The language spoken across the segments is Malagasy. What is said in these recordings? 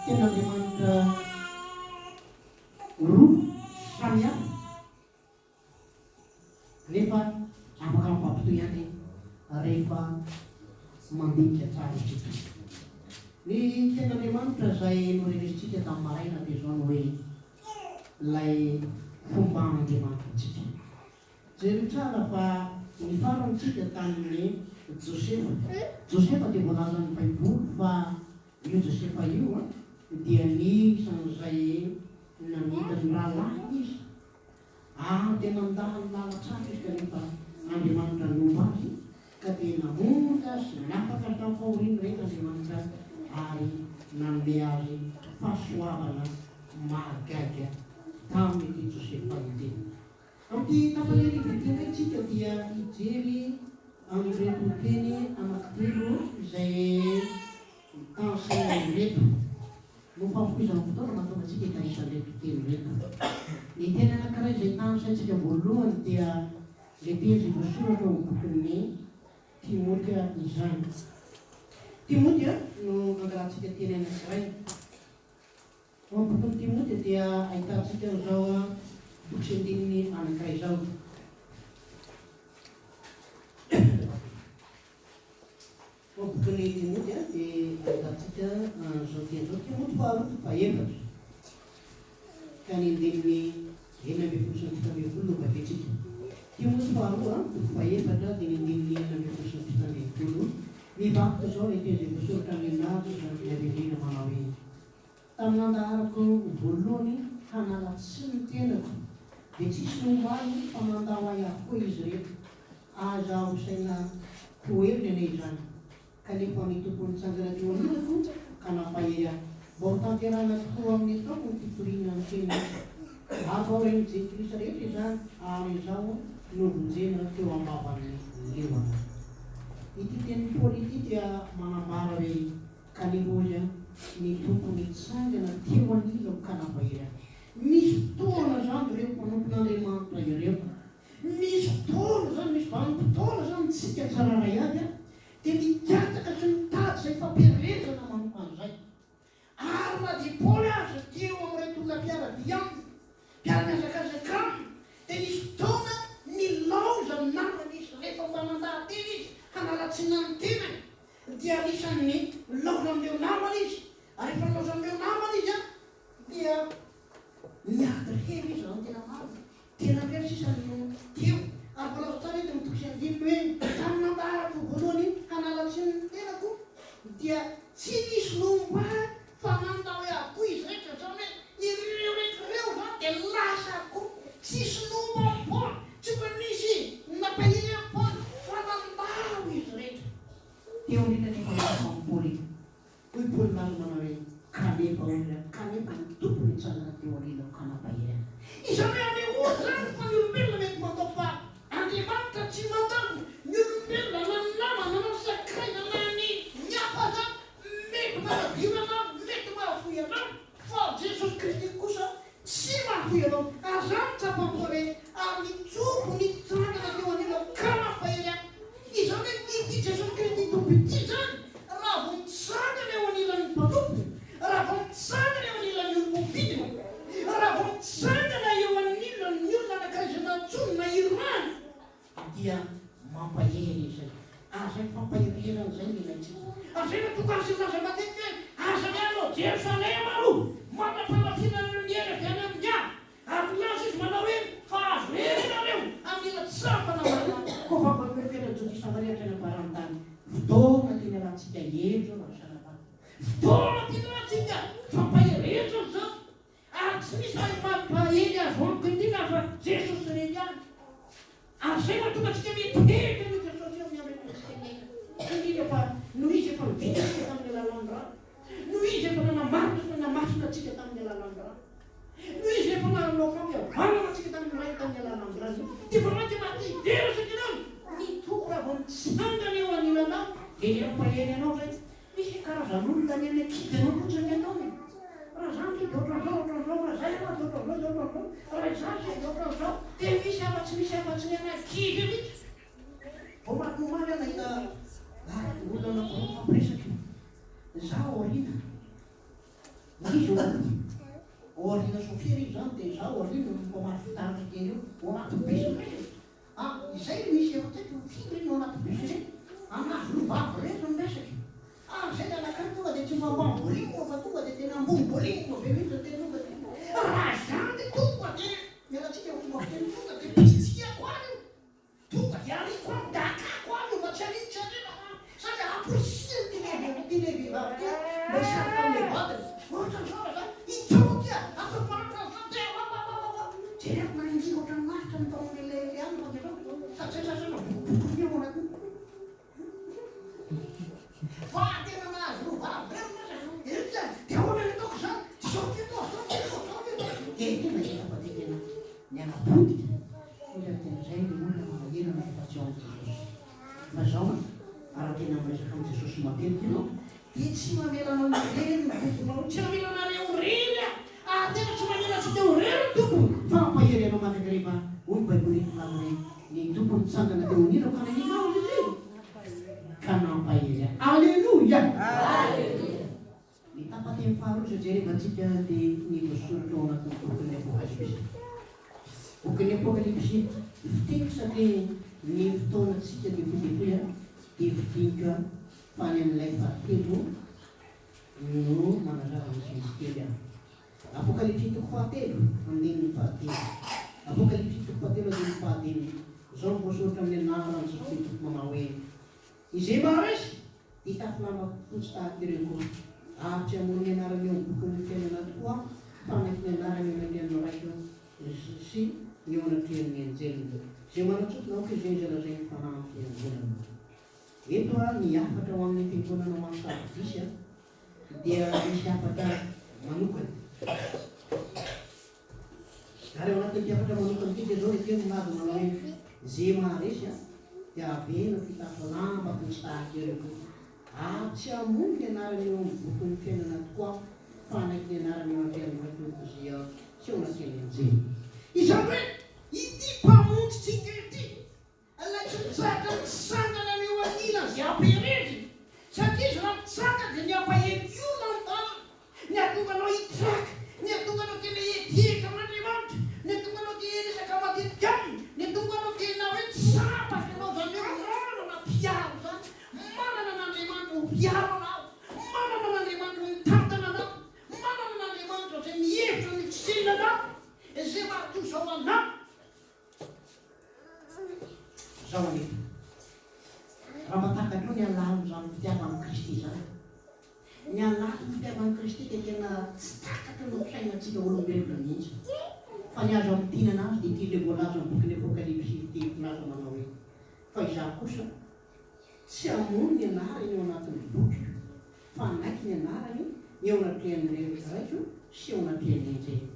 Tenin'Andriamanitra roa samy hafa nefa afaka mifampitohy ihany rehefa mandinika tsara isika. Ny Tenin'Andriamanitra izay norenesintsika tamin'ny maraina dia izao ny hoe ilay fomban'Andriamanitra antsika. Jereo tsara fa nifarana isika tamin'i Josefa. Josefa dia voalazan'ny Baiboly fa io Josefa io dia anisan'izay namidy ny rahalahiny izy ary dia nandà ny lalan-tsara izy kanefa Andriamanitra nomba azy ka dia namonjy azy sy nanafaka azy tamin'ny fahoriany rehetra Andriamanitra ary nanome azy fahasoavana mahagaga tamin'ity Josefa ity. Amin'ity tapany hariva ity indray isika dia hijery an'ireto teny anankitelo izay tanisaina ireto. Noho fahafohizan'ny fotoana mahatonga antsika hitanisa an'ireto teny ireto. Ny teny anankiray izay tanisaintsika voalohany dia ilay teny izay voasoratra ao amin'ny bokin'ny Timoty izany. Timoty no angalantsika teny anankiray. Ao amin'ny bokin'i Timoty dia ahitantsika an'izao toko sy andininy anankiray izao. Ao amin'ny bokin'i Timoty dia ahitantsika an'izao teny izao, Timoty faharoa toko fahefatra ka ny andininy 16 sy ny 17 no vakintsika. Timoty faharoa toko fahefatra dia ny andininy 16 sy ny 17. Mivaky toy izao ilay teny izay voasoratra amin'ny anaty izany avy indrindra manao hoe. Tamin'ny nandaharako ho voalohany hanala tsiny ny tenako, dia tsisy nomba ahy fa nandao ahy avokoa izy rehetra. Aza hosaina ho heriny anie izany. Kanefa ny Tompo nitsangana teo anilako ka nampahery ahy, mba ho tanterahina tokoa amin'ny ataoko ny fitoriana ny teniny. Ary vao ren'ny Jentilisa rehetra izany, ary izaho novonjena teo am-bavan'ny liona. Ity tenin'i Paoly ity dia manambara hoe. Kanefa hoy aho, ny Tompo nitsangana teo anilako ka nampahery ahy. Misy fotoana izany ireo mpanompon'Andriamanitra ireo. Misy fotoana izany, misy vanim-potoana izany tsika tsirairay avy dia mikatsaka sy mitady izay fampielezana manokana izay. Ary na dia Paoly aza teo amin'ireto olona mpiara-dia aminy, mpiara-mihazakazaka aminy, dia nisy fotoana nilaozany namany izy rehefa mba nandaha-tena izy hanala tsiny ny tenany. Dia anisan'ny nilaozan'ireo namany izy, ary rehefa nilaozan'ireo namany izy dia niady hery izy raha ny tena marina. Tena irery sisa no teo. Ary voalaza tsara eto amin'ny toko sy andininy hoe, Tamin'ny nandaharako voalohany hanala tsiny ny tenako dia tsy nisy nomba ahy fa nandao ahy avokoa izy rehetra, izany hoe ireo rehetra ireo izany dia lasa avokoa, tsisy nomba an'i Paoly, tsy mba nisy nampahery an'i Paoly fa nandao izy rehetra. Teo indrindra anefa ny ataon'i Paoly. Hoy Paoly nilaza manao hoe, Kanefa, hoy izy, kanefa ny Tompo nitsangana teo anilako ka nampahery ahy. Izany hoe anehoany izany fa ny olombelona mety mandao fa Andriamanitra tsy mandao ny olombelona na ny namana na ny sakaiza na ny ny hafa aza mety manadino anao, mety mahafoy anao fa Jesosy Kristy kosa Tsy mahafoy anao. Ary izany tsapan'i Paoly hoe, Ary ny Tompo nitsangana teo anilako ka nampahery ahy. Izany hoe ity Jesosy Kristy Tompo ity izany, raha vao mitsangana eo anilan'ny mpanompony, raha vao mitsangana eo anilan'ny olom-boafidiny, raha vao mitsangana eo anilan'ny olona anankiray izay nantsoiny na irahiny, dia mampahery izay. Ary izay fampaherezana izay no ilaintsika. Ary izay no tokony aseho azy matetika hoe, Aza miala ao Jerosalema aloha, mandra-panafinareo ny hery avy any amin'ny Avo. Ary nilaza izy manao hoe, Fa azo hery ianareo amin'ny ela tsy sampana marina, koa vavolombelon'i Jodia Samaria hatrany am-paran'ny tany. Fotoana tiany hialantsika hery izao raha sanatria. Fotoana tiany hialantsika fampaherezana izao. Ary tsy misy mampahery azo antoka indrindra afa Jesosy irery ihany. Ary izay mahatonga antsika mitehitra an'io Jesosy io amin'ny andro iainantsika iainana. Indrindra fa noho Izy efa nividy antsika tamin'ny alalan'ny rany. Noho Izy efa nanamarina sy nanamasina antsika tamin'ny alalan'ny rany. Noho Izy efa nanao fampihavanana antsika tamin'ny Rainy tamin'ny alalan'ny rany. Dia vao mainka maha-te hidera isika ianao. Ny Tompo raha vao mitsangana eo anilanao dia hampahery anao izay. Misy karazan'olona ny any an-kidy anao fotsiny ny ataony e! Raha zany ry dia ohatran'izao, ohatran'izao, raha zay ianao dia ohatran'izao, dia ohatran'izao, raha izany ry dia ohatran'izao, dia misy afa-tsy misy afa-tsy ny any an-kidy mihitsy. Vao omaly aho nahita olona anankiroa mifampiresaka, izaho aoriana. Izy ao anaty, ao aoriana sôfera izy zany dia izaho aoriana no mpamaly fitaratra kely eo, ao anaty bus miresaka. Ah, izay no misy eo akaiky ny firy ireny ao anaty bus ireny, anazy roa vavy ireto no miresaka. Ah, izay ny anankiray tonga dia tsy mba ambany volume fa tonga dia tena ambony volume be mihitsy ny teny tonga dia, raha izany dia tonga dia, miala tsiny amin'ny fomba fiteny, tonga dia pitsihako any io. Tonga dia ariko any dia akako any io fa tsy arino tsy arina fa satria amporisihiny ity lehibe ity le vehivavy ity mba hisaraka amin'ilay vadiny. Ohatran'izao raha zany, itsao aty a, ataoko manaraka an'izao dia wawawawawa. Jereko mangina ohatran'ny lasitra ny tao amin'ilay ilay alina fa dia zao sady zay sasa bokobokoiny ao anatiny. Fa tena nahazo roa vavy ireo ny sasa. Ery a, dia ahoana ny ataoko izany? Zao ty atao, zao ty atao, zao ty atao. Dia tena hita fa dia tena niana-potika. Hoy aho tena izay ny olona manahirana rehefa tsy ao amin'i Jesosy. Fa izao an, raha tena miresaka amin'i Jesosy matetika ianao, dia tsy mamela anao irery ny Tomponao, tsy mamela anareo irery aho, ary tena tsy mamela antsika ho irery ny Tompo, fa mampahery anao mandrakariva. Hoy ny Baiboly eto milaza hoe, Ny Tompo nitsangana teo anilako ka nanino ahy Izy? Ka nampahery ahy. Aleloia! Ny tapa-teny faharoa izay jerevantsika dia ny voasoratra ao anatin'ny bokin'ny Apokalypsy. Bokin'ny Apokalypsy, fiteny satria ny fotoanantsika dia fohy dia fohy dia fidiniko fa any amin'ilay fahatelo no manazava misimisy kely aho. Apokalypsy toko fahatelo, andininy fahatelo. Apokalypsy toko fahatelo, andininy fahadimy. Izao no voasoratra amin'ny anaran'i Jesosy Tompo manao hoe, Izay maharesy, hitafy lamba fotsy tahaka ireo koa, ary tsy hamono ny anarany eo amin'ny bokin'ny fiainana tokoa aho, fa hanaiky ny anarany eo anatrehan'ny Raiko sy ny eo anatrehan'ny anjeliny. Izay manan-tsofina, aoka izay izay lazain'ny Fanahy amin'ny fiangonana. Eto ny hafatra ho an'ny fiangonana ho an'ny Sardisy dia misy hafatra manokana. Ary ao anatin'ity hafatra manokana ity dia izao ny teny milaza manao hoe, Ze maharesy an, dia avela ho fitafy lamba fotsy tahaka ireo koa. Ary tsy hamono ny anarany eo amin'ny bokin'ny fiainana tokoa aho, fa hanaiky ny anarany eo anatrehan'ny Raiko Zia sy eo anatrehan'ny anjely. Izany hoe, ity Mpamonjintsika ity, Ilay tsy mitsahatra mitsangana eo anilany izay ampihereziny, satria izy raha mitsangana dia ny hampahery olona ny tanany, ny hahatonga anao hitraka, ny hahatonga anao tena hiedihitra amin'Andriamanitra, ny hahatonga anao te hiresaka matetika aminy, ny hahatonga anao tena hoe tsapako ianao izany hoe manana mpiaro izany, manana an'Andriamanitra ho mpiaro anao, manana an'Andriamanitra ho mitantana anao, manana an'Andriamanitra izay mihevitra ny fisainanao, izay mahatonga izao anao. Izao anefa, raha mba takatrao ny halalin'izany fitiavan'i Kristy izany, ny halalin'ny fitiavan'i Kristy dia tena tsy takatry ny fisainantsika olombelona mihitsy. Fa ny azo amintinana azy dia ity ilay voalaza amin'ny bokin'ny Apokalypsy ity milaza manao hoe, Fa izaho kosa tsy hamono ny anarany eo anatin'ny bokiko, fa hanaiky ny anarany eo anatrehan'ny Raiko sy eo anatrehan'ny anjely.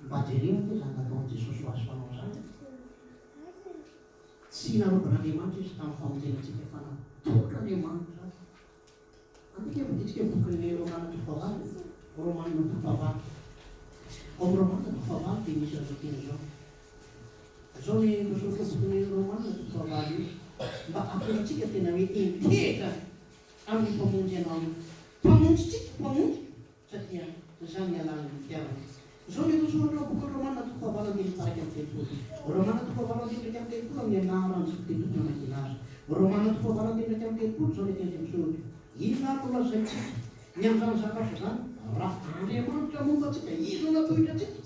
Mba jereo ange izany nataon'i Jesosy ho azy fanao izany e! Tsy narovan'Andriamanitra izy tamin'ny famonjena antsika fa natolotr'Andriamanitra azy. Andeha heverintsika ny bokin'ny Romana toko fahavalo e. Romana toko fahavalo. Ao amin'ny Romana toko fahavalo dia misy an'izao teny izao. Izao ny voasoratra ao bokin'ny Romana toko fahavalo io, mba hahatonga tena hoe entehitra amin'ny Mpamonjy anao io. Mpamonjintsika, Mpamonjy. Satria izany ny alalan'ny fitiavana. Izao no voasoratra ao bokin'ny Romana toko fahavalo andininy faha-31. Romana toko fahavalo andininy 31 amin'ny anaran'i Jesosy dia tokony hamakiana azy. Romana toko fahavalo andininy 31 izao no teny izay misoratra. Inona ary no lazaintsika ny amin'izany zavatra izany? Raha Andriamanitra momba antsika, iza no natohitra antsika?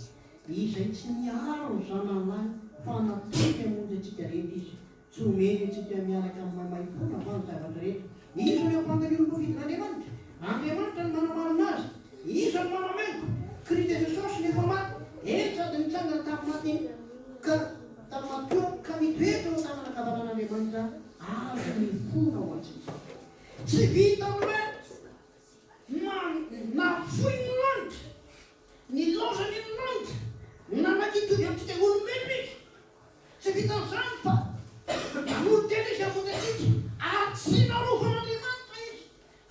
Izay tsy niaro ny Zanany lahy fa natolony hamonjy antsika rehetra Izy. Tsy omeny antsika miaraka amin'ny maimaimpoana va ny zavatra rehetra? Iza no hiampanga ny olom-boafidin'Andriamanitra? Andriamanitra no manamarina azy. Iza no manameloka? Kristy Jesosy no efa maty, eny sady nitsangana tamin'ny maty ka tamin'ny maty koa, ka mitoetra eo an-tanana ankavanan'Andriamanitra ary mifona ho antsika. Tsy vitan'ny hoe nafoy ny lanitra, nilaozany ny lanitra, nanaiky hitovy amintsika olombelona Izy. Tsy vitan'izany fa nanolo-tena izy hamonjy antsika, ary tsy narovan'Andriamanitra izy,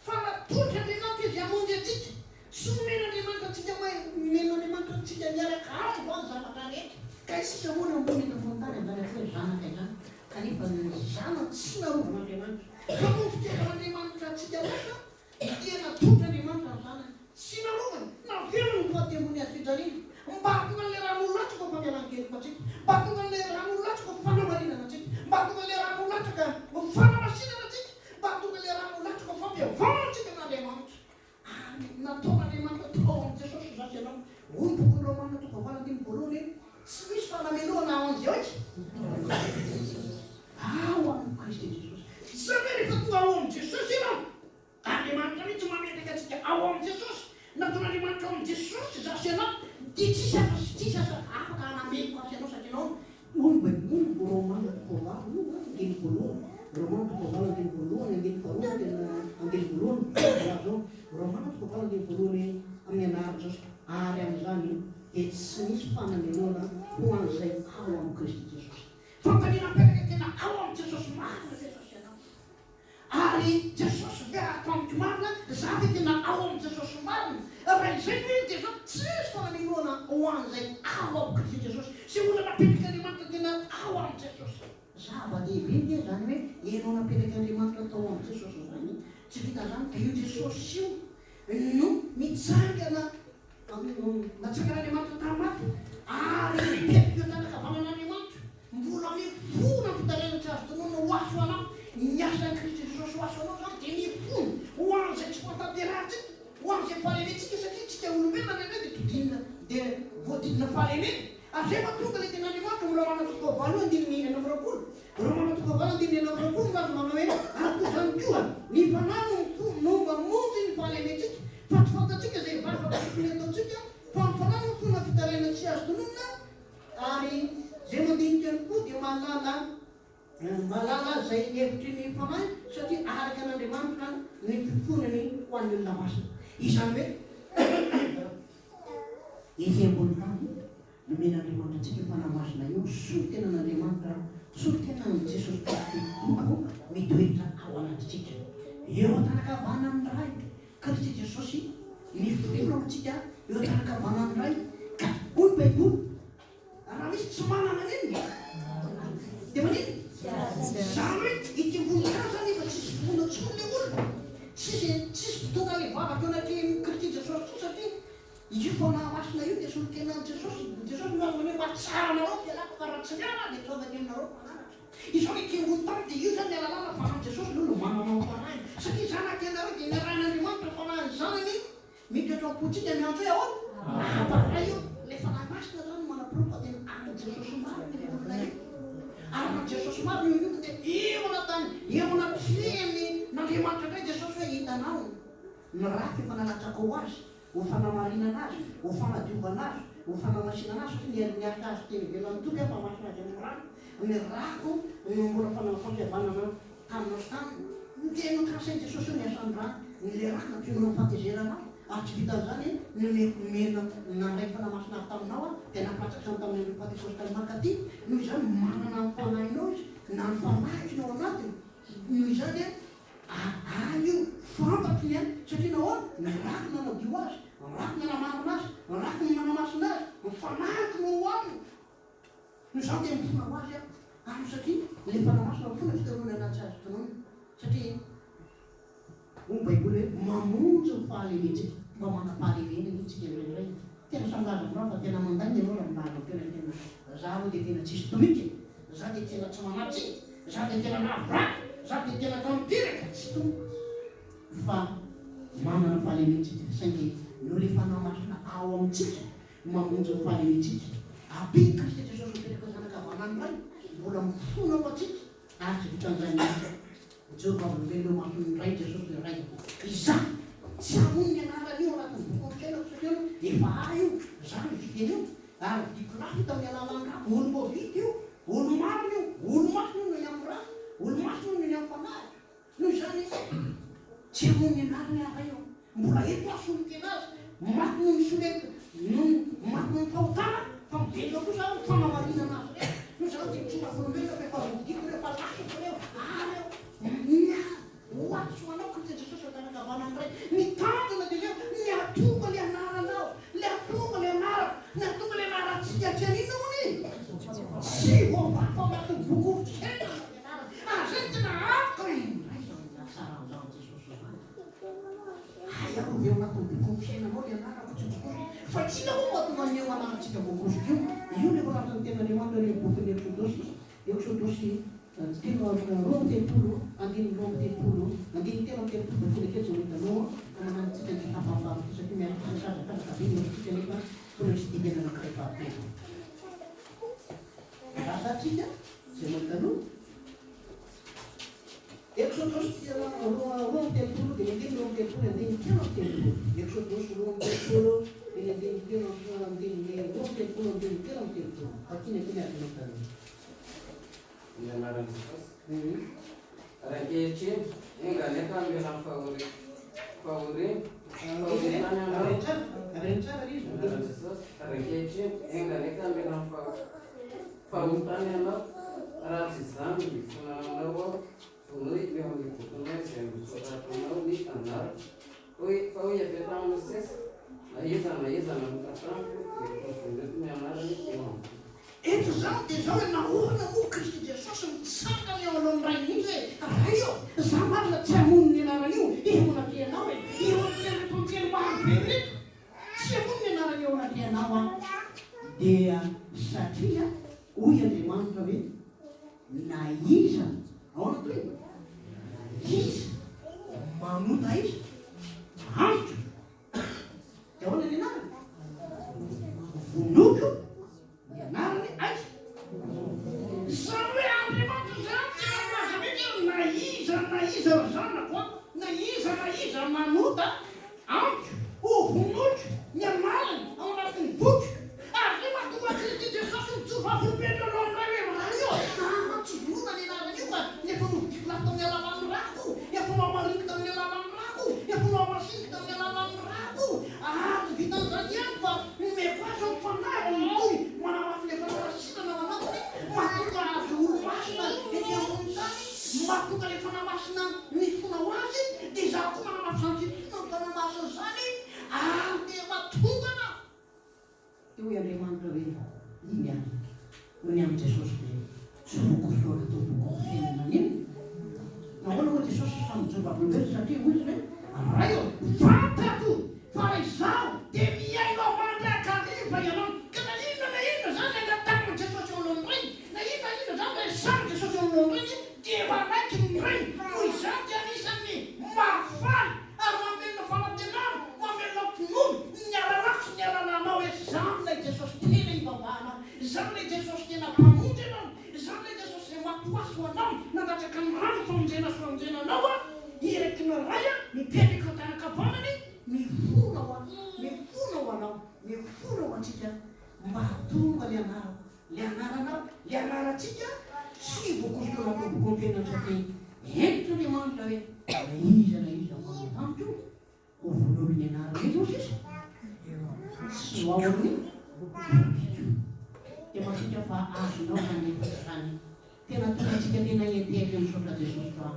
fa natolotr'Andriamanitra izy hamonjy antsika. Tsy nomen'Andriamanitra antsika nomen'Andriamanitra antsika miaraka aminy va ny zavatra rehetra? Ka isika moa no ambony eto ambony tany amin'izany atao hoe zanaka izany, kanefa ny zanany tsy narovan'Andriamanitra. Fa noho ny fitiavan'Andriamanitra antsika loatra, dia natolotr'Andriamanitra ny zanany. Tsy narovany. Hoy ny bokin'ny Romana toko fahavalo andininy voalohany hoe, Tsy misy fanamelohana ao amin'izay ohatry ao amin'i Kristy Jesosy. Izany hoe rehefa tonga ao amin'i Jesosy ianao, Andriamanitra mihitsy mametraka antsika ao amin'i Jesosy, nataon'Andriamanitra ao amin'i Jesosy izaho sy ianao, dia tsisy afa tsisy asa afaka hanameloka ahy sy ianao satria ianao hoy ny Baiboly, Romana toko fahavalo io an, andininy voalohany, Romana toko fahavalo andininy voalohany, andininy faharoa tena andininy voalohany, milaza izao, Romana toko fahavalo andininy voalohany amin'ny anaran'i Jesosy, ary amin'izany dia tsy misy fanamelohana ho an'izay ao amin'i Kristy Jesosy. Fanontaniana mipetraka tena ao amin'i Jesosy marina ve Jesosy ianao? Ary Jesosy ve ato amiko marina? Za ve tena ao amin'i Jesosy marina? Raha izay no izy dia zao, tsy misy fanamelohana ho an'izay ao amin'i Kristy Jesosy. Izay olona napetrak'Andriamanitra tena ao amin'i Jesosy. Zava-dehibe ange izany hoe ianao napetrak'Andriamanitra tao amin'i Jesosy izany. Tsy vitan'izany fa io Jesosy io no mitsangana Natsangan'Andriamanitra tamin'ny maty ary mipetraka eo an-tanan-kavanan'Andriamanitra. Mbola mifono amin'ny fitarainana tsy azo tononina ho ahy sy ho anao. Ny asan'i Kristy Jesosy ho ahy sy ho anao izany dia mifono ho an'izay tsy fahatanterahantsika, ho an'izay fahalementsika, satria isika olombelona indraindray dia todinina, dia voadidina fahalemena. Ary izay mahatonga ilay tenin'Andriamanitra ao Romana toko fahavalo andininy 26. Romana toko fahavalo andininy 26 milaza manao hoe, Ary toy izany koa, ny Fanahy no no mamonjy ny fahalementsika, fa tsy fantatsika izay vavaka tokony hataontsika, fa ny Fanahy no mifona fitarainana tsy azo tononina, ary izay mandinika ny fo dia mahalala mahalala izay hevitry ny Fanahy, satria araka an'Andriamanitra ny fifonany ho an'ny olona masina. Izany hoe, ety ambony tany, Nomen'Andriamanitra antsika io Fanahy Masina io, solontenan'Andriamanitra, solontenan'i Jesosy Kristy Tompo mitoetra ao anatintsika. Eo an-tanan-kavanan'ny Ray, Kristy Jesosy miforona amintsika eo an-tanan-kavanan'ny Ray. Ka hoy ny Baiboly, raha misy tsy manana an'iny, dia maninona? Izany hoe ity ambony tany izany efa tsisy finoana intsony ilay olona, tsisy tsisy mpitondra ilay vavaka eo anatrehan'i Kristy Jesosy intsony satria Io Fanahy Masina io dia solontenan'i Jesosy. Jesosy milaza hoe mba tsara anareo ny fialako fa raha tsy miala aho dia tonga aty aminareo ny mpananatra. Izao ety ambony tany dia io izany ny alalana fa an'i Jesosy no manana ny Fanahiny. Satria zanaka ianareo dia niarahan'Andriamanitra ny Fanahin'ny Zanany mitoetra ao am-pontsika miantso hoe ahoana? Aba Ray io. Ilay Fanahy Masina izany no manaporofo fa tena an'i Jesosy marina io olona io. Ary raha Jesosy marina io olona io dia eo anatany, eo anatrehan'Andriamanitra indray Jesosy hoe hitanao ny rako efa nalatsako ho azy. ho fanamarinana azy, ho fanadiovana azy, ho fanamasinana azy, satria ny niaritra azy teny ivelan'ny toby aho fa masina azy amin'ny rano, ny rako no mbola fampihavanana taminao sy taminy, dia notanisain'i Jesosy hoe ny asan'ny rà, ny le rà nampionona ny fahatezerana ahy, ary tsy vitan'izany, nomeko nomena nandray ny Fanahy Masina avy taminao aho, dia nampahatsaka izany tamin'ny andron'ny Pantekosta mankaty, noho izany manana ny Fanahinao izy, na ny Fanahiko no ao anatiny, noho izany Ahy io, fantatro ny ahy, satria nahoana? Ny rako nanadio azy, ny rako nanamarina azy, ny rako no nanamasina azy, ny fanahiko no ao aminy. Noho izany dia mifona ho azy aho, ary satria ilay Fanahy Masina mifona fitoroana tsy azo tononina, satria hoy ny Baiboly hoe mamonjy ny fahalementsika, mba manam-pahalemena anie isika indraindray. Tena samy milaza aminao fa tena mandainga ianao raha milaza amin'ny tena tena za aloha dia tena tsisy tomika e, za dia tena tsy manan-tsiny. Za dia tena lavorary, za dia tena tanteraka, tsy Tompo fa manana fahalementsika, saingy noho ilay Fanahy Masina ao amintsika mamonjy ny fahalementsika. Ampino Kristy Jesosy mipetraka zanaka havanan'ny Ray, mbola mifona ho antsika, ary tsy vitan'izany ihany. Mijoro vavolombelona eo imason'ny Ray Jesosy ny Ray. Izaho tsy hamono ny anaran'io anatin'ny bokin'ny fiainako satria efa ahy io, za nividy an'io, ary vidiko lafo io tamin'ny alalan'ny rako, olom-boavidy io. Olo-marina io, olo-masina io noho ny amin'ny rà, olo-masina io noho ny amin'ny fanahy. Noho izany, tsy hamono ny anarany aho Ray ô. Mbola eto aho solon-tena azy, maty noho ny solety, noho ny, maty noho ny fahotana, fa mivelona kosa aho ho fanamarinana azy ireny. Noho izany dia mitsotra volombelona fa efa voadiko ireo, efa lasako ireo, ary aho, ny ahy, ho ahy sy ho anao, Kristy Jesosy eo an-tanan-kavanan'ny Ray. Ny tanjona dia ilay hoe, ny hahatonga ilay anaranao, ilay hahatonga ilay anarako, ny hahatonga ilay anarantsika tsy haninona hono e? Tsy voavaky ao anatin'ny boky fiainana ny anarany. Ary izay no tena antoka indray izany hatsaran'izany Jesosy izany. Hay arovy ao anatin'ny bokin'ny fiainanao ny anarako tsy voakosoka. Fa inona moa no mahatonga an'io anarantsika voakosoka io? Io ilay voalazan'ny Tenin'Andriamanitra any amin'ny bokin'ny Eksodosy, Eksodosy telo 32, andininy 32, andininy 33, vakina kely izao hitanao fa mananantsika ny tapam-bavaka satria miaraka misazakazaka be ny orintsika nefa. Mbola misy dingana anankiray fahatelo. Lasa-tsika izay manontanoa. Eksodosy 32 dia ny andininy 32 andininy 33. Eksodosy 32 dia ny andininy telo andininy 32 andininy 33. Vakina aty miaraka manontanoa. Ny anaran'i Jesosy. Ary ankehitriny, enga anie ka hamela ny fahoriana, fahoriana, fahotana ianao. Avereno tsara ry izy. Ny anaran'i Jesosy. Ary ankehitriny, enga anie ka hamela ny fahotana ianao, raha tsy izany hifona aminao aho, vonoy eo amin'ny bokinao izay nosoratanao ny anarako. Hoy, fa hoy Yaveh tamin'i Mosesy, Na iza na iza nanota tamiko, dia hovonoiko ny anarany eo amin'ny bokiko. Eto izany dia izao hoe nahoana moa Kristy Jesosy mitsangana eo alohan'ny Ray mihitsy hoe, Ray ô, izaho marina tsy hamono ny anaran'io eo anatrehanao e, eo anatrehan'ireto anjely maro be ireto, tsy hamono ny anarany eo anatrehanao aho. Dia satria hoy Andriamanitra hoe, Na iza, ahoana tohiny? Na iza manota aiza? Amiko. Dia ahoana ny anarany? Vonoiko ny anarany aiza? Izany hoe Andriamanitra izany tena milaza mihitsy hoe na iza na iza ry zanako a, na iza na iza manota amiko, ho vonoiko ny anarany ao anatin'ny bokiko. Ary izay mahatonga an'i Kristy Jesosy mijoro vavolombelona eo alohan'ny Ray hoe, Ray ô, aa tsy vonoina ny anarany io fa efa novidiako lafo tamin'ny alalan'ny rako, efa nohamariniko tamin'ny alalan'ny rako, efa nohamasiniko tamin'ny alalan'ny rako, ary tsy vitan'izany ihany fa nomeko azy ny fanahiko mitohy manamafy ilay fanamasinana ao anatiny, mahatonga azy ho olo-masina ety ambony tany, mahatonga ilay Fanahy Masina mifona ho azy, dia izaho koa manamafy izany fifonana ny Fanahy Masina izany, ary dia mahatongana. Dia hoy Andriamanitra hoe, Iny ary, hoy ny amin'i Jesosy dia tsy voakosoka teo bokin'ny fiainana anio. Nahoana moa Jesosy samy mijoro vavolombelona? Satria hoy Izy hoe, Ray ô, fantatro fa raha Izaho dia mihaino ahy mandrakariva Ianao. Ka na inona na inona izany angatahin'i Jesosy eo alohan'ny Rainy, na inona na inona izany resahin'i Jesosy eo alohan'ny Rainy, dia manaiky ny Rainy. Noho izany dia anisan'ny mahafaly ary mamelona fanantenana, mamelona finoana, ny alalako sy ny alalanao hoe izany ilay Jesosy tena ivavahana, izany ilay Jesosy tena Mpamonjy anao, izany ilay Jesosy izay maty ho ahy sy ho anao, nandatsaka ny rano famonjena sy famonjena anao aho, iraky ny Ray aho, mipetraka eo an-tanan-kavanany, mifona ho ahy, mifona ho anao, mifona ho antsika, mba hahatonga ny anarako, le anaranao, le anarantsika tsy voakosoka anaty bokim-piainana satria hentitra Andriamanitra hoe na iza na iza manota amiko ho vonoiko ny anarana iza hoy sisa tsy ho ao amin'ny bokiko. Dia mantsika fa azonao zany hevitra zany. Tena tonga antsika tena hiantehitra misaotra Jesosy fa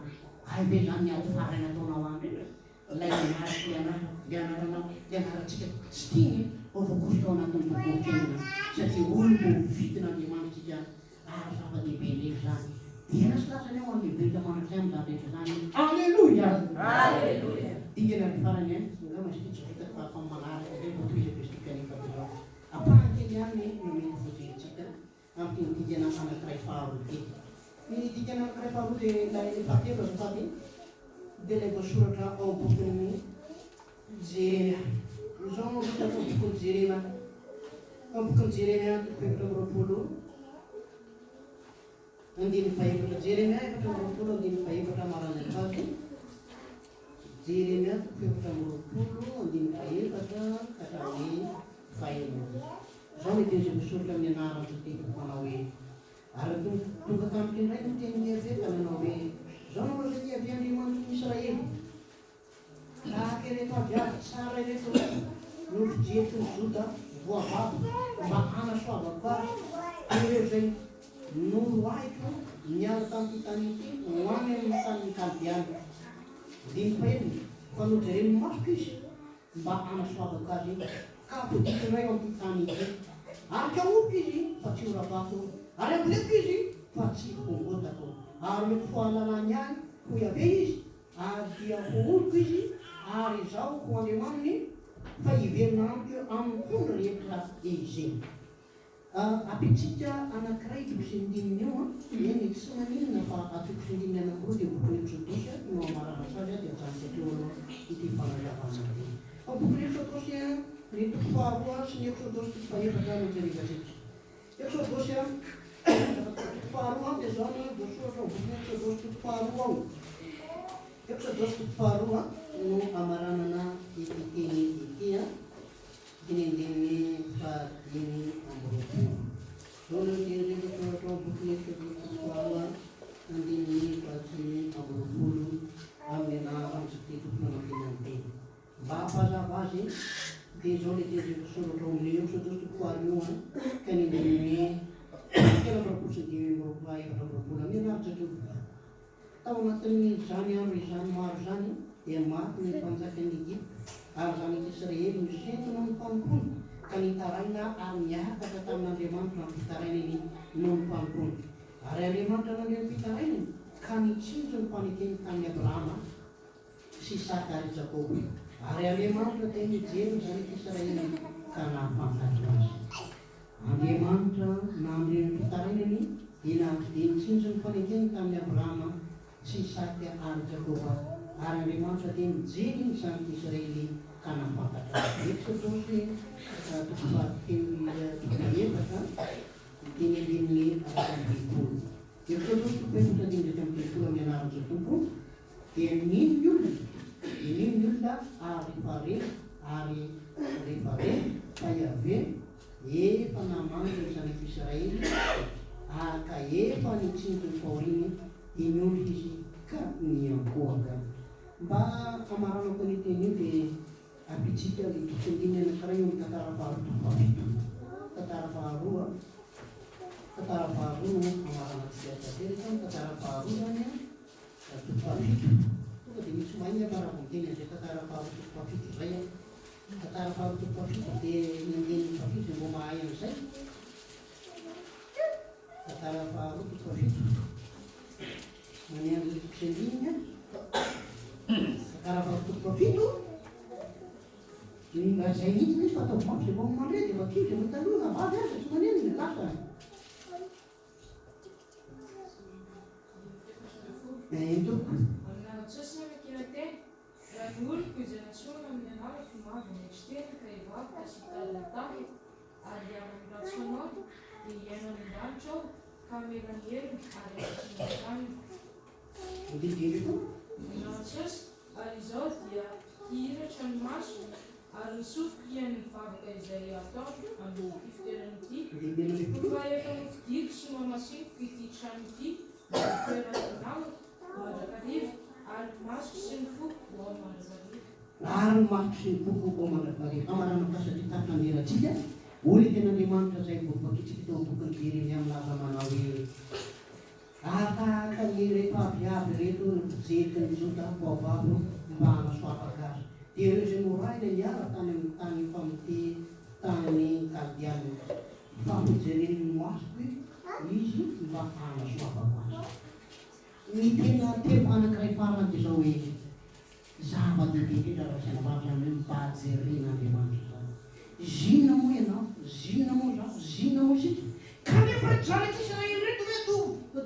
hay ve zany ny ady farany ataonao andro iny e? Ilay anarako le anarako le anaranao le anarantsika tsy tiany ho voakosoka ao anatin'ny bokim-piainana satria olom-boavidin'Andriamanitra isika ary zava-dehibe indrindra izany. Dera sy lazany ao amin'ny velona mandrakizay amin'izany rehetra izany. Aleloia! Aleloia! Dingana ny farany an, angamba izy ity tsy vitako fa amin'ny manaraka indray vao tohizako izy ity kanefa dia izao. Ampahany kely ihany no mety voajerentsika amin'ity dingana anankiray faharoa ity. Ny dingana anankiray faharoa dia ilay fahatelo azafady dia ilay voasoratra ao bokin'ny Jeremia. Izao no hita ao bokin'i Jeremia. Ao bokin'i Jeremia toko 24 andininy fahefatra. Jeremia 24 andininy fahefatra marany azafady. Jeremia toko 24 andininy fahefatra ka hatramin'ny fahenina. Izao no teny izay voasoratra amin'ny anaran'ny Tompo manao hoe, Ary tonga tamiko indray ny tenin'i Iaveh ka nanao hoe, Izao no lazain'i Iaveh Andriamanitry ny Israely, Tahaka ireto aviavy tsara ireto no fijeriko ny Joda voababo mba hanasoavako azy, toy ireo izay noroahiko niala tamin'ity tany ity ho any amin'ny tanin'ny Kaldeana. Andininy fahenina, Fa nojeren'ny masoko izy mba hanasoavako azy, ka hampodiko indray eo amin'ity tany ity. Ary kaohiko izy, fa tsy horavako, ary hamboleko izy, fa tsy hongotako. Ary omeko fahalalany ahy ho Yaveh izy, ary dia ho oloko izy, ary izaho ho Andriamaniny, fa hiverina amiko amin'ny fony rehetra izy. Ampitsika anankiray toko sy ndininy io an! Eny, tsy maninona fa atoko sy ndininy anankiroa dia bokin'ny Eksodosy an no amaranako azy an, dia ajanoko hatreo aloha ity fanazavana ity. Fa bokin'ny Eksodosy an! Ny toko faharoa sy ny Eksodosy toko fahefatra no jerevantsika. Eksodosy toko faharoa dia izao no voasoratra ao bokin'ny Eksodosy toko faharoa ao. Eksodosy toko faharoa no amaranana ity teny ity, dimy andininy faha-25. Izao no teny izay voasoratra ao bokin'ny Eksodosy toko faharoa andininy faha-25 amin'ny anaran'i Jesosy Tompo namakiana ny teny. Mba hampazava azy dia izao ilay teny izay voasoratra ao amin'ny Eksodosy toko faharoa io an, ka ny andininy 23 sy 25 24 amin'ny anaran'i Jesosy. Tao anatin'izany andro izany maro izany dia maty ny mpanjakan'i Egypta, ary zanak'i Israely nisento noho ny fanompoany, ka nitaraina ary nihataka tamin'Andriamanitra ny fitarainany noho ny fanompoany. Ary Andriamanitra nandre ny fitarainany, ka nitsinjo ny fanekeny tamin'i Abrahama sy Isaka ary Jakoba. Ary Andriamanitra dia nijery ny zanak'i Israely ka nahafantatra azy. Andriamanitra nandre ny fitarainany dia dia nitsinjo ny fanekeny tamin'i Abrahama sy Isaka ary Jakoba, ary Andriamanitra dia nijery ny zanak'i Israely ka nahafantatra azy. Eksodosy toko fahatelo toko fahefatra 15. Eksodosy toko efatra andininy 31 amin'ny anaran'i Tompo dia nino ny olona, dia nino ny olona ary rehefa re, ary rehefa re fa Iaveh efa namangy ny zanak'i Israely, ary ka efa nitsinjo ny fahoriany, dia niondrika izy ka niankohoka. Mba hamaranako an'io teny io dia ampitsika ny toko andininy anankiray eo amin'ny tantara faharoa toko fahafito. Tantara faharoa, tantara faharoa no hamaranantsika tanteraka, ny tantara faharoa izany an, Toko fahafito. Tonga dia misy mahay aho raha vao miteny an'izay tantara faharoa toko fahafito izay aho. Tantara faharoa toko fahafito dia ny andininy fahafito izay mba mahay an'izay. Tantara faharoa toko fahafito. Maneho an'ilay toko sy andininy aho. Tantara faharoa toko fahafito. Ny mba izay mihitsy mihitsy fa ataovy mafy izay vao mandre dia vakio izay vao taloha na vavy aza tsy manenina lasa. Eny tompoko. Amin'ny anaran'i Jesosy aho mikira teny, Raha ny oloko izay nantsoina amin'ny anarako no avy hanetry tena ka hivavaka sy hitady ny tavako ary hiala amin'ny ratsy fanaony, dia hihaino any an-danitra aho ka hamela ny helony ary hanasitrana ny taniny. Andinindininy koa. Amin'ny anaran'i Jesosy, ary izaho dia hihiratra ny masoko ary ny sofiko hihaino ny vavaka izay ataony amin'ity fitoerana ity, fa efa nofidiko sy nohamasiniko ity trano ity mba ho toeran'ny anarako mandrakariva, ary ny masoko sy ny foko ho ao mandrakariva. Ary ny masoko sy ny foko ho ao mandrakariva. Hamaranako azy satria tahaka ny erantsika, hoy ny Tenin'Andriamanitra izay voavakintsika tao amin'ny bokin'i Jeremia milaza manao hoe, Ary tahaka ny ireto aviavy ireto no mpijery ny Joda voababo mba hanasoavaka azy, dia ireo izay norahina niala tany amin'ny tany mpamity tany Kaldeana, fa hojereny ny masoko izy mba hanasoavako azy. Ny tena teboka anankiray farany dia izao hoe, zava-dehibe indrindra raha saina vavy izany hoe mba jeren'Andriamanitra izany. Zinona moa ianao? Zinona moa izaho? Zinona moa isika? Kanefa ireto zanak'Israely ireto, ireto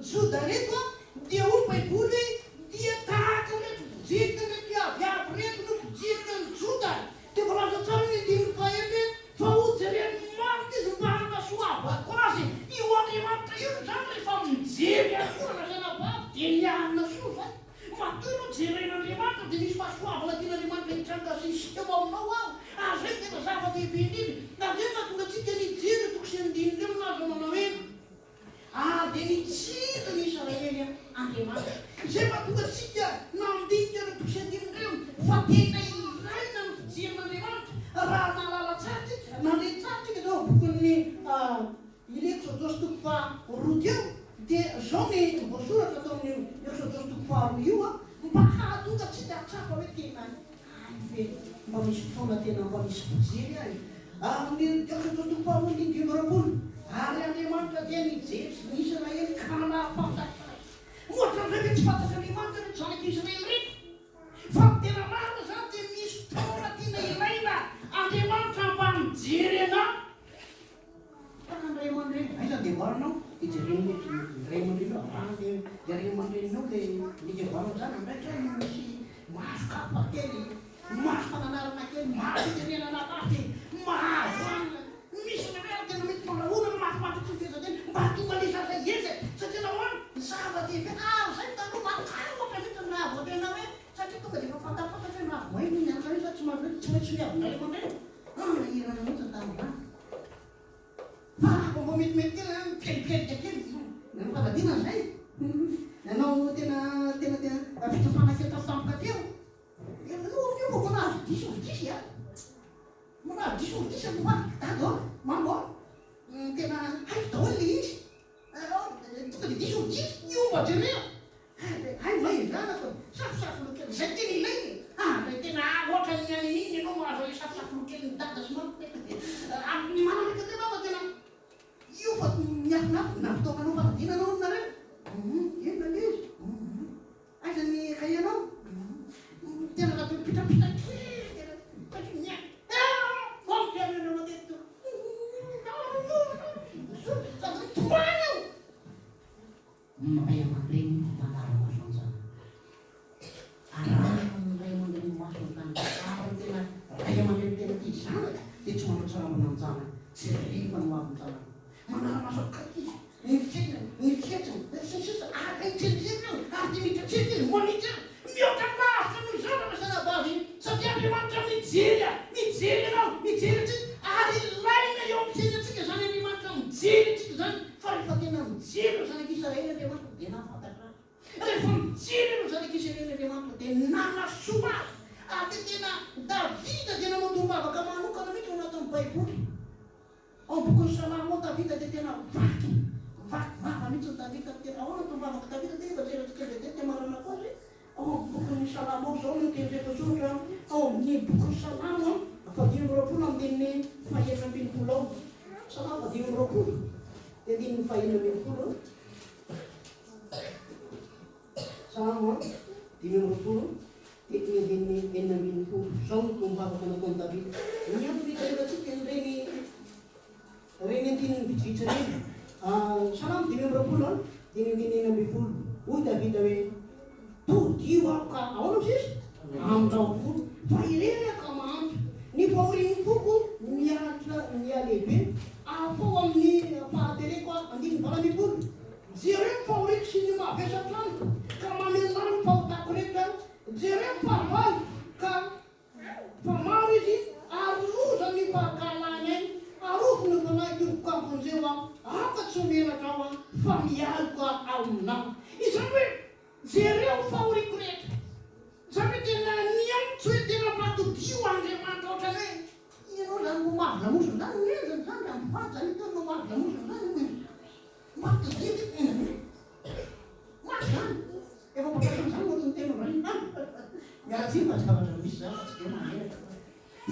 Joda ireto, dia hoy ny Baiboly hoe, dia tahaka ireto mpijirika ireto aviavy ireto no mpijirika ny Joda. Dia voalaza tsara ny andininy fahenina hoe, fa hojereny mafy izy mba hanasoavako azy. Io Andriamanitra io izany rehefa mijery azy koa raha zanabavy dia miarina soa izany. Matoa ianao jeren'Andriamanitra dia misy fahasoavana tian'Andriamanitra hitranga sy hiseho aminao ao, ary izay no tena zava-dehibe indrindra. Ary izay no mahatonga antsika nijery ireo toko sy andininy ireo milaza manao hoe, Ary dia nitsinjo ny Israely Andriamanitra. Izay no mahatonga antsika nandinika ireo toko sy andininy ireo fa tena ilaina ny fijerin'Andriamanitra raha nahalala tsara isika, nandre tsara isika tao amin'ny bokin'ny Iny Eksodosy toko faharoa teo dia izao ny voasoratra tao amin'io Eksodosy toko faharoa io, mba hahatonga antsika hahatsapa hoe tena hay ve mba misy fotoana tena mba misy mpijery ahy. Amin'ny Eksodosy toko faharoa andininy 25, Ary Andriamanitra dia nijery ny Isiraely ka nahafantatra azy. Moa hatramin'izay ve tsy fantatr'Andriamanitra ireto zanak'Israely ireto? Fa ny tena marina izany dia misy fotoana tena ilaina Andriamanitra mba mijery anao. Taka ny ray aman-dreny, aiza ny devoarinao? Dia jereny ny ray aman-dreninao, raha ny ray aman-dreninao ilay ny devoarinao zany andraikitra io misy maso kapa kely, maso fananarana kely, maso fitenenana mafy, Mikelikeloka kely nanao fanadinana izay. Nanao tena tena tena fitsapana kely tampotampoka teo. Aloha amin'io vao mbola azo diso ny diso a. Mbola azo diso ny diso aloha. Dada ô, mama ô, tena haiko daholo ilay izy. Tonga dia diso ny diso, miomba jereo. Hay va e zanako e, safosafo loha kely, izay tena ilaina e. Ah, ilay tena ohatran'ny any iny ianao mahazo an'ilay safosafo loha kelin'i dada sy mama. Manaraka tena aho fa tena io fa miafinafina na fotoana anao fanadinana hono nareo. Inona ilay izy? Aiza ny kahie-nao? Tena raha mipitrapitra kely tena satria miaina. Ah! Mampianana matetika. Sady mitomany io. Ny ray aman-dreny manara-maso an-janany. Arahan'ny ray aman-dreny maso an-janaka. Ary ny tena ray aman-dreny tena tia zanaka dia tsy manao tsirambina an-janany. Tsy rehefa ny hoavin-janany. Manara-maso akaiky izy. Ny fiainany, ny fihetsiny, sy ny sisa Ary mitsiriritra io, ary dia mitratrika izy, manitsy azy. Mihoatra lavitra noho izany raha sanabavy, satria Andriamanitra mijery ahy, mijery anao, mijery antsika, ary ilaina eo amin'ny fiainantsika izany Andriamanitra mijery antsika izany, fa rehefa tena mijery ireo zanak'Israely Andriamanitra dia nahafantatra azy. Rehefa mijery ireo zanak'Israely Andriamanitra dia nanasoa azy, ary dia tena Davida dia nanao tombavaka manokana mihitsy ao anatin'ny Baiboly. Ao amin'ny bokin'ny Salamo ao Davida dia tena vaky, vaky vava mihitsy ny Davida, tena ahoana no vavak'i Davida dia efa jerentsika vetivety dia maranako azy, ao amin'ny bokin'ny Salamo ao izao no tendreko soratra ao amin'ny bokin'ny Salamo fahadimy amby roapolo andininy fahenina ambin'ny folo ao, Salamo fahadimy amby roapolo dia andininy fahenina ambin'ny folo, Salamo 25 dia ny andininy 16. Izao no tonom-bavaka nataon'i Davida. Ny antony hitahirantsika an'ireny ireny andininy vitsivitsy ireny. Salamo 25 dia ny andininy 16. Hoy Davida hoe, Todiho aho ka ahoana hoy sisa? Amindrao fo, fa irery aho ka mahantra. Ny fahorian'ny foko miaritra mihalehibe. Afaho amin'ny fahatereko aho. Andininy 18. Jereo ny fahoriako sy ny mavesatra amiko, ka mamelà ny fahotako rehetra. Jereo ny fahavalo, ka fa maro izy, ary loza ny fankahalany ahy. Arovy ny fanahiko, ka vonjeo aho. Aoka tsy ho menatra aho, fa mialoka ao aminao. Izany hoe, jereo ny fahoriako rehetra. Izany hoe tena niantso hoe tena mpatodio Andriamanitra ohatran'ny hoe ianao izany no mavo lamosina izany, ny endriny izany raha mivady izany ianao no mavo lamosina izany. Mampitodika e! Maty zany! Efa mampiasa an'izany moa ny tena indray an! Miala tsiny fa zavatra misy zany fa tsy dia mahamenatra fa.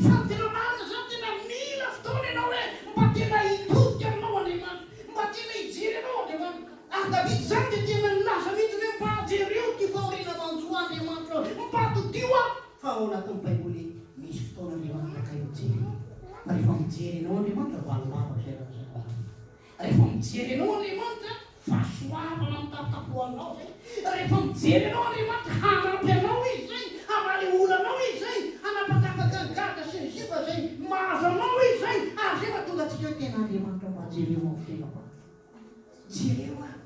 Fa ny tena marina zany tena mila fotoana ianao hoe mba tena hitodika aminao Andriamanitra, mba tena hijery anao Andriamanitra. Ary Davida zany dia tena nilaza mihitsy hoe mba jereo ity fahoriana manjo Andriamanitra aho, mba todio aho. Fa ao anatin'ny baiboly misy fotoana Andriamanitra kay mijery. Fa rehefa mijery anao Andriamanitra valim-bavaka izay lazaina anao. Rehefa mijery anao Andriamanitra, fahasoavana mitapitapy ho anao izay. Rehefa mijery anao Andriamanitra, hanampy anao Izy izay, hamaly olanao Izy izay, hanapatapaka ny gadra sy ny ziba izay mahazo anao Izy izay, ary izay mahatonga antsika hoe tena Andriamanitra mba jereo amin'ny fiainako aho. Jereo aho.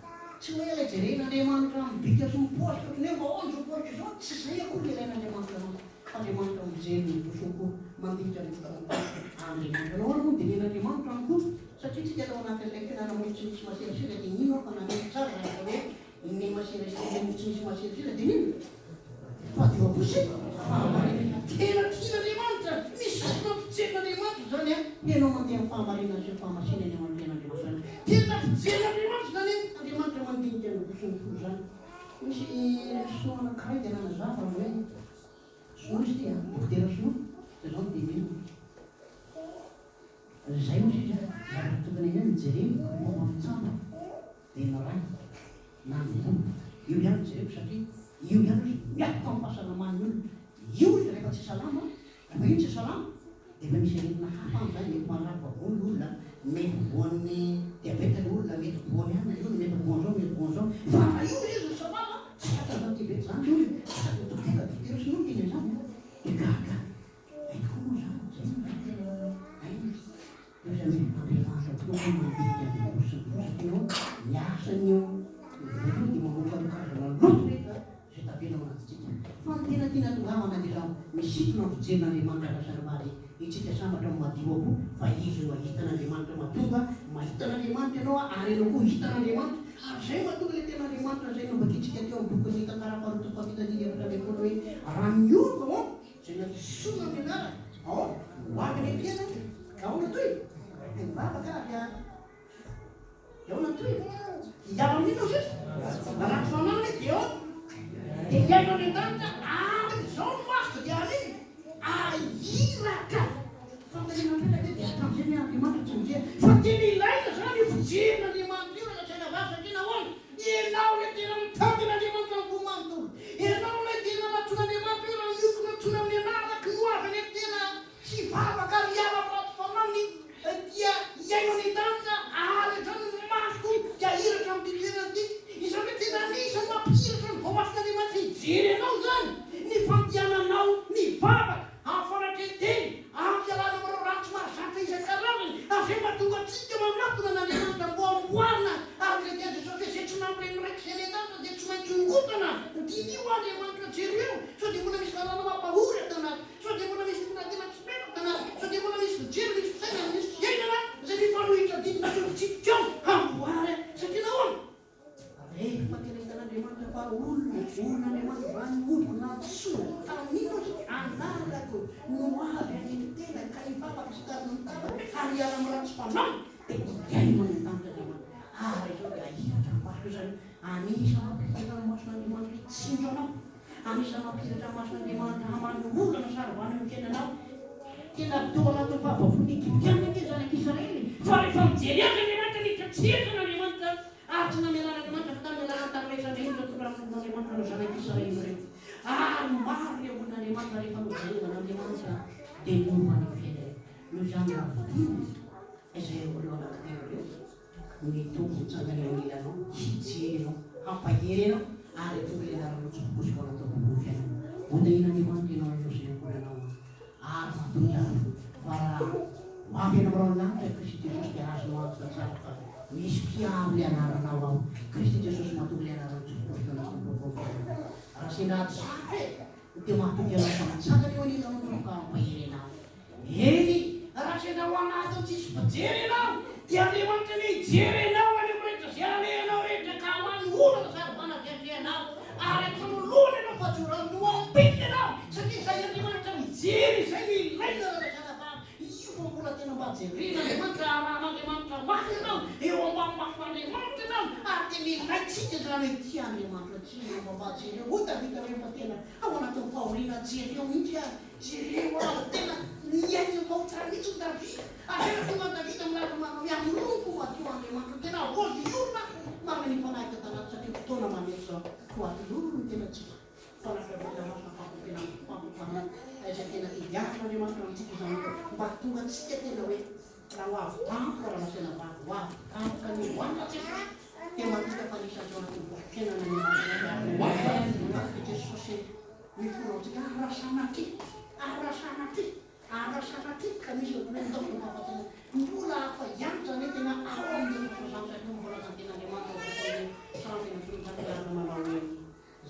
Tsy hoe ilay jeren'Andriamanitra amin'ny bika sy ny paosy ohatran'ny hoe mba ahoana izao paosiko izao, tsy izay akory no ilain'Andriamanitra anao. Andriamanitra mijery ny voso koa, mandinika ny vokatra ny voso. Andriamanitra. Nahoana moa no dinihin'Andriamanitra ny voso? Satria tsika tao anatin'ilay fihinana mofo tsy misy masirasira dia nino aho fa nanaiky tsara izany atao hoe ny masirasira, ny mofo tsy misy masirasira dia n'inona? Fahadiovam-po sy fahamarinana. Tena tian'Andriamanitra, misy fijerin'Andriamanitra izany an, ianao mandeha amin'ny fahamarinana sy ny fahamasinana eo anatrehan'Andriamanitra izany. Tena fijerin'Andriamanitra izany an, Andriamanitra mandinika ny voso ny fo izany. Misy sinoa anankiray dia nanazava ny hoe Sinoa izy ity an, dokotera sinoa, dia izao no teneniny. Izay hozy izy an, zavatra tokony eny no jerena, ny momba ny tsamba dia ny ray na ny vola. Io ihany no jereko satria io ihany hozy miatoka amin'ny fahasalaman'ny olona. Io hozy rehefa tsy salama, rehefa io tsy salama dia efa misy aretina hafa any izany, mety marary vavony ny olona, mety voan'ny diabeta ny olona, mety voan'ny anona ny olona, mety voan'izao, mety voan'izao. Fa raha io hozy izy no salama, tsy tratran'izany diabeta izany ny olona. Sady ny dokotera, dokotera sinoa no teny an'izany an, dia gaga. Hay tokoa moa izany, izay no tena hainy. Io izany hoe Andriamanitra tokoa no mandinika ny voa sy ny voa satria ianao ny asan'io voa io dia mamoaka ny karazana loto rehetra izay tavela ao anatintsika. Fa ny tena tiana fahatongavana dia izao, misintona ny fijerin'Andriamanitra Rasalomary itsika sambatra no madio am-po fa izy no hahita an'Andriamanitra mahatonga mahita an'Andriamanitra ianao ary ianao koa hita an'Andriamanitra ary izay no mahatonga ilay tenin'Andriamanitra izay novakintsika teo amin'ny bokin'ny tantara faharoa toko fahafito andininy 14 hoe raha ny oloko ahoana izay nantsoina amin'ny anarako ahoana ho avy any am-piainana ahoana toy mivavaka ary Dia ahoana ny tohiny? Hiala amin'inona hoy Jesosy? Raha tsy fananana izy dia ahoana? Dia hiaina any an-danitra ary izao ny masoko dia haninona? Ahiratra. Fanontaniana mipetraka hoe dia hatramin'izay ve Andriamanitra tsy mijery? Fa tena ilaina izany io fijerin'Andriamanitra io raha lazaina vavy satria nahoana? Ianao ilay tena mitady an'Andriamanitra amin'ny fo manontolo. Ianao ilay tena nantsoin'Andriamanitra hoe raha ny oloko nantsoina amin'ny anarako no avy anefa tena Tsy hivavaka ary hiala amin'ny ratsy fanahy dia hiaino any an-danitra ary hatrany ny masoko dia hahiratra amin'ity toerana ity. Izany hoe tena anisan'ny mampihiratra ny voamason'Andriamanitra hijery anao izany ny fandehananao mivavaka amin'ny fanatren-tena, amin'ny fialana amin'ireo ratsy mahazatra isan-karazany, ary izay mahatonga antsika manatona an'Andriamanitra mba hamboarina araka ilay tenin'i Jesosy hoe izay tsy nampireny ny Raiko izay any an-danitra dia tsy maintsy hongotana. Diniho Andriamanitra, jereo sao dia mbola misy lalàna mampahory ato anaty. Sao dia mbola misy fitondran-tena tsy mety na sao dia mbola misy fijery, misy fisainana, misy fiainana izay mifanohitra didina sy fitsipika ao hamboary satria nahoana? Rehefa tena hitan'Andriamanitra fa olona, olon'Andriamanitra izany olona antsoina tamin'ino izy? Anarako no avy any amin'ny tena ka hivavaka sy hitady ny tava ary hiala amin'ny ratsy fanahy dia hihaino any an-danitra Andriamanitra ary izao dia hahiratra ny masoko izany anisan'ny mampihiratra ny mason'Andriamanitra hitsinjo anao. Anisan'ny mampihiratra ny mason'Andriamanitra hamaha ny olana saro-bany eo amin'ny fiainanao. Tena tao anatin'ny fahabavoan'ny Egyptiana ange ny zanak'Israely e! Fa rehefa nijery azy Andriamanitra, niditra tsy hentitra Andriamanitra, ary tsy namelan'Andriamanitra fa tamin'ny alalan'ny tarehy Andriamanitra tonga nanompon'Andriamanitra ireo zanak'Israely ireo. Ary maro ireo olon'Andriamanitra rehefa nojeren'Andriamanitra dia niova ny fiainany. Noho izany raha vidina izay ireo anankitelo ireo, Ny Tompo mitsangana eo anilanao, hijery anao, hampahery anao, ary hatonga ilay anaranao tsy voakosoka ao anatin'ny bokin'ny fiainana. Hotahian'Andriamanitra ianao ianao sy ny ankohonanao, ary matoky aho fa raha ho avy any aminao lanitra i Kristy Jesosy dia azonao antoka tsara fa misy mpiaro ilay anaranao ao. Kristy Jesosy matoky ilay anaranao tsy voakosoka ao anatin'ny bokin'ny fiainana. Raha sendra ady sarotra e, dia matoky anao fa mitsangana eo anilanao ny Tompo ka hampahery anao. Eny, raha sendra ao anatin'ny tsisy mpijery ianao, dia Andriamanitra anie hijery anao any amin'ny rehetra izay alehanao rehetra ka hamaha ny olana saro-bana avy atrehanao, ary ataony lohany ianao fa tsy ho rano no ampinina ianao, satria izay Andriamanitra mijery izay no ilaina raha zanabavy, io vao mbola tena mba jeren'Andriamanitra, arahan'Andriamanitra maso ianao, eo ambany mason'Andriamanitra ianao, ary tena ilaintsika izany hoe tia Andriamanitra, tsy mba mba jereo, hoy Davida rehefa tena ao anatin'ny fahoriana, jereo mihitsy ary. Jereo aho, tena niaina ny fahotana mihitsy ny Davida. Ary rehefa tonga an'i Davida milaza manao hoe hanompo madio Andriamanitra, tena voazy olona marina ny fanahy tao satria fotoana manery izao. Koa atoloro ny tenantsika fanafihana masina fampompiana fampompanana izay tena tediavin'Andriamanitra amintsika izany mba hahatonga antsika tena hoe raha ho avy tampoka raha nasaina vavy ho avy tampoka ny ho an'i Jesosy dia mahita fa anisan'ny tao anatin'ny boky fiainana ny anarana ho avy Jesosy Ny fonao-tsika ary raha sanatria, ary raha sanatria, ary raha sanatria ka misy ohatran'ny hoe nitaona ny fahafatesana, mbola hafa ihany izany hoe tena ao amin'ireo filazantsara ireo no voalazan'ny tenin'Andriamanitra ao amin'ny 113 izany miaraka manao hoe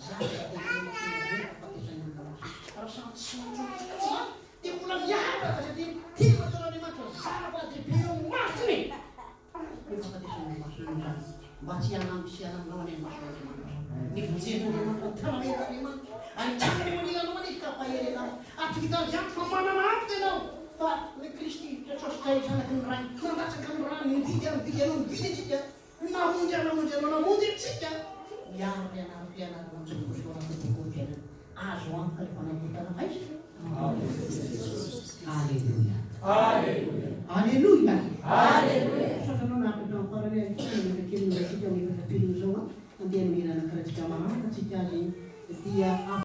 zavatra dia tena tena hoe fahafatesan'ny olona masina. Raha samy tsy maintsy ho izany dia mbola miavaka satria tena ataon'Andriamanitra zava-dehibe eo masony. Ny fahafatesan'ny masina izany mba tsy hanampy sy hananao any amin'ny mason'Andriamanitra. Ny fijeren'Andriamanitra, ny tararehin'Andriamanitra, ary mitsangana eo anilanao anie izy ka hampahery anao. Ary tsy vitan'izany fa manana antoka ianao fa ilay Kristy, Jesosy izay Zanaky ny Ray, nandatsaka ny rany, nividy ahy, nividy anao, nividy antsika, namonjy ahy, namonjy anao, namonjy antsika. Miaro ilay anarako, ilay anaranao tsy mikosoka ao anatin'ny bokin'ny fiainana. Azo antoka ilay fanavotana aiza? Aleloia. Aleloia.